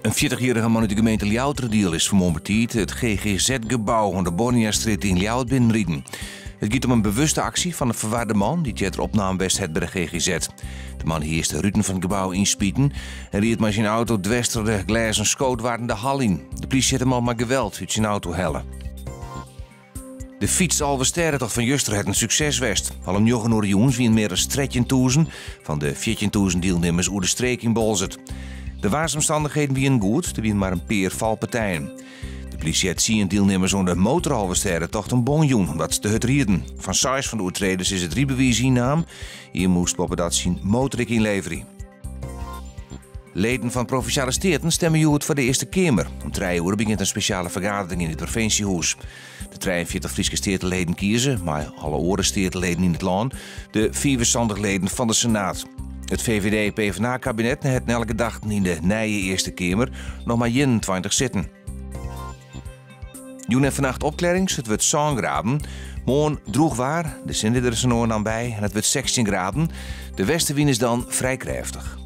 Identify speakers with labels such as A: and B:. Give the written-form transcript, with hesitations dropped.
A: In fjirtichjierrige man út de gemeente Ljouwerteradiel is fanmoarn betiid it GGZ-gebou oan de Borniastrjitte yn Ljouwert binnenriden. It giet om in bewuste aksje fan in ferwarde man dy't earder opnaam west hat by de GGZ. De man hie earst de ruten fan it gebou ynspiten en ried mei syn auto dwers troch de glêzen skootdoarren de hal yn. De plysje hat de man mei geweld út syn auto helle. De fyts-Alvestêdetocht fan juster hat in sukses west. Al om njoggen oere jûns wiene mear as 13.000 fan de 14.000 dielnimmers oer de streek yn Boalsert. De waarsomstannichheden wiene goed, der wiene mar in pear falpartijen. De plysje hat tsien dielnimmers oan de motoralvestêdetocht in bon jûn omdat se te hurd rieden. Fan seis fan de oertreders is it rydbewiis ynnaam. Ien moast boppedat syn motor ek ynleverje. Leden fan Provinsjale Steaten stemme hjoed foar de Earste Keamer. Om trije oere begjint in spesjale fergadering yn it provinsjehûs. De 43 Fryske Steateleden kieze, mei alle oare Steateleden yn it lân, de 75 leden fan de Senaat. It VVD-PVDA-kabinet hat nei alle gedachten yn de nije Earste Keamer noch mar 21 sitten. Jûn en fannacht opklearrings, it wurdt sân graden. Moarn drûch waar, de sinne is der sa no en dan by en it wurdt 16 graden. De westewyn is dan frij krêftich.